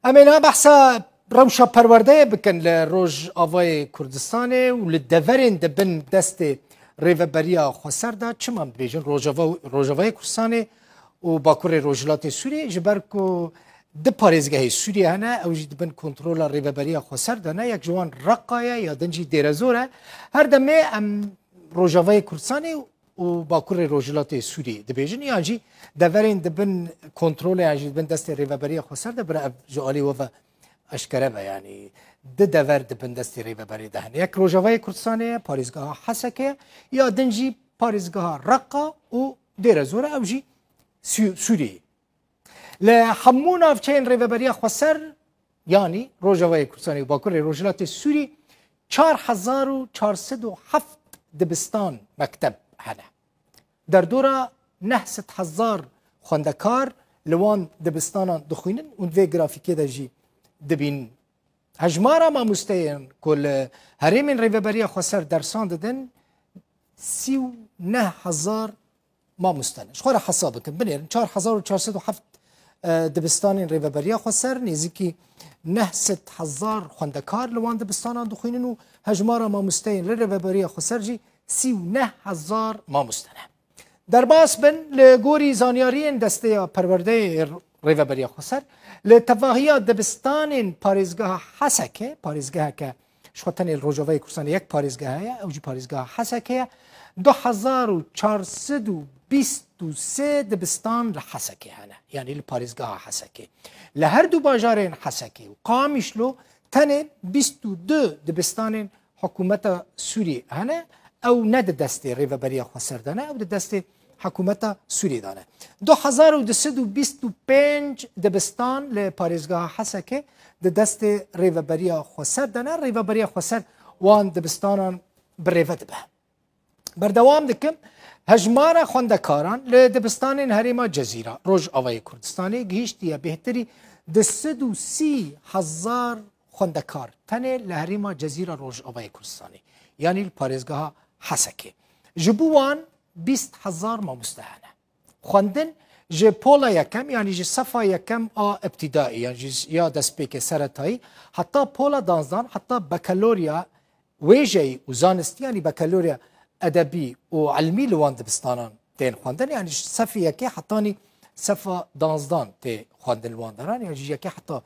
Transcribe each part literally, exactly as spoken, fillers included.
Em ê niha behsa rewşa perwerdeyê bikin li Rojavayê Kurdistanê û li deverên di bin destê Rêveberiya Xweser de. Çima em dibêjin Rojava, Rojavayê Kurdistanê û Bakurê Rojhilatê Sûriyê? Ji ber ku du parêzgehê Sûriyê hene, ew jî di bin kontrola Rêveberiya Xweser de ne. Yek ji wan Reqa ye, ya din jî Dêrezor e. Her demê em Rojavayê Kurdistanê û Bakurê Rojhilatê Sûriyê dibêjin, yan jî deverên di bin kontrolê yan jî di bin destê Rêveberiya Xweser de, bira ev ji alî we ve eşkere be, yanî du dever di bin destê Rêveberê de hene. Yek Rojavayê Kurdistanê ye, parêzgeha Hesekê ye, ya din jî parêzgeha Reqa û Dêrezor e, ew jî Sî-, Sûriyê. Li hemû navçeyên Rêveberiya Xweser, yanî Rojavayê Kurdistanê û Bakurê Rojhilatê Sûrî, çar hezar û çar sed û heft dibistan, mekteb hene. Derdora neh sed hezar xwendekar li wan dibistanan dixwînin û di vê grafîkê de jî dibînin. Hejmara mamosteyên ku li herêmên Rêveberiya Xweser dersan didin, sî û neh hezar mamoste ne. Ji xwe re hesab bikin, binêrin çar hezar û çar sed û heft, e, dibistanên Rêveberiya Xweser, nêzîkî neh sed hezar xwendekar li wan dibistanan dixwînin û hejmara mamosteyên li Rêveberiya Xweser jî sî û neh hezar mamoste ne. Derbas bin, li gorî zanyariyên Desteya Perwerdeyê Rêveberiya Xweser, li tevahiya dibistanên parêzgeha Hesekê, parêzgeheke ji xwe tenê li Rojavayê Kurdistanê yek parêzgeh heye, ew jî parêzgeha Hesekê ye, du hezar û çar sed û bîst û sê dibistan li Hesekê hene, yanî li parêzgeha Hesekê. Li her du bajarên Hesekê û Qamişlo tenê bîst û du dibistanên hikûmeta Sûriyê hene, ew ne di destê Rêveberiya Xweser de ne, ew di destê hikûmeta Sûriyê de ne. Du hezar û du sed û bîst û pênc dibistan li parêzgeha Hesekê di destê Rêveberiya Xweser de ne. Rêveberiya Xweser wan dibistanan bi rêve dibe. Berdewam dikim, hejmara xwendekaran li dibistanên herêma Cezîra, Rojavayê Kurdistanê, gihîştiye bêhtirî du sed û sî hezar xwendekar tenê li herêma Cezîra, Rojavayê Kurdistanê, yanî li parêzgeha Hesekê. Ji bo wan bîst hezar mamoste hene. Xwendin ji pola yekem, yanî ji sefa yekem a îbtîdaî, yan jî ya destpêkê seretayî, heta pola danzdan, heta bakalorya wêjeyî û zanistî, yanî bakalorya edebî û ilmî li wan dibistanan tên xwendin. Yanî ji sefê yekê hetanî sefa danzdan tê xwendin li wan deran, yan jî yekê heta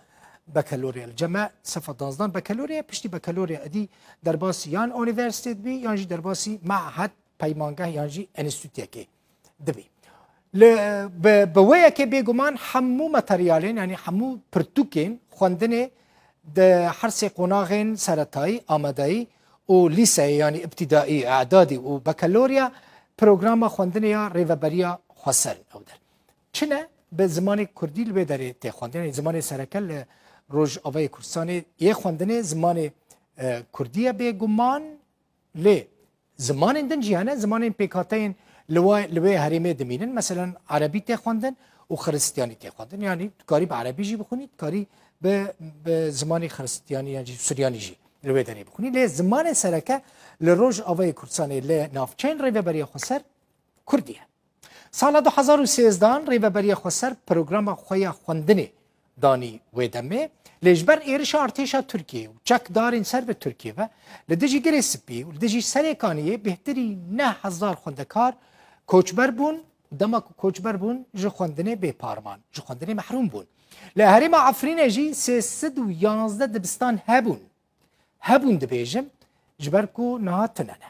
bakalorya. Li cem me sefa danzdan bakalorya, piştî bakalorya êdî derbasî yan unîversîtê dibî, yan jî derbasî mehed, peymangeh yan jî enstîtuyekê dibî. Li, bi, bi wê yekê bêguman hemû materyalên, yanî hemû pirtûkên xwendinê di her sê qonaxên seretayî, amadeyî û lîseyê, yanî îbtîdaî, îdadî û bakalorya, programa xwendinê ya Rêveberiya Xweser in ew der. Çi ne? Bi zimanê kurdî li wê derê tê xwendin. Yanî zimanê sereke li Rojavayê Kurdistanê yê xwendinê zimanê, e, kurdî ye bêguman, lê zimanên din jî hene, zimanên pêkhateyên li wa-, li wê herêmê dimînin. Meselen, erebî tê xwendin û xiristiyanî tê xwendin. Yanî tu karî bi erebî jî bixwînî, tu karî bi, bi zimanê xiristiyanî yan jî suryanî jî li wê derê bixwînî. Lê zimanê sereke li Rojavayê Kurdistanê, li navçeyên Rêveberiya Xweser, kurdî ye. Sala du hezar û sêzdehan Rêveberiya Xweser programa xwe ya xwendinê danî wê demê, lê ji ber êrişa artêşa Tirkiyê û çekdarên ser bi Tirkiyê ve li dijî Girê Spî û li dijî Serêkaniyê bêhtirî neh hezar xwendekar koçber bûn û dema ku koçber bûn, ji xwendinê bêpar man, ji xwendinê mehrûm bûn. Li herêma Efrînê jî sê sed û yanzdeh dibistan hebûn. Hebûn dibêjim, ji ber ku niha tune ne.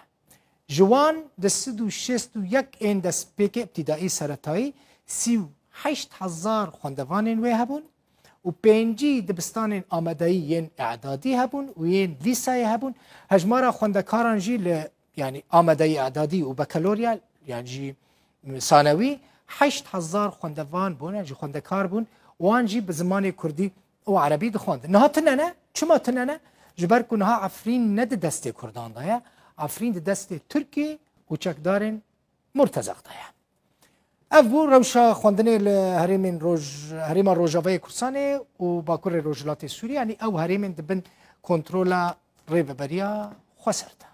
Ji wan du sed û şêst û yek ên destpêkê îbtîdaî seretayî sî û heşt hezar xwendevanên wê hebûn û pêncî dibistanên amadeyî yên îdadî hebûn û yên lîseyê hebûn. Hejmara xwendekaran jî li, yanî amadeyî, îdadî û bakalorya, yan jî sanewî, heşt hezar xwendevan bûn, yan jî xwendekar bûn, wan jî bi zimanê kurdî û erebî dixwendin. Niha tune ne. Çima tune ne? Ji ber ku niha Efrîn ne di destê kurdan de ye. Efrîn di destê Tirkiyê û çekdarên Murtezaq de ye. Ev bû rewşa xwendinê li herêmên roj-, herêma Rojavayê Kurdistanê û Bakurê Rojhilatê Sûriyê, yanî ew herêmên di bin kontrola Rêveberiya Xweser de.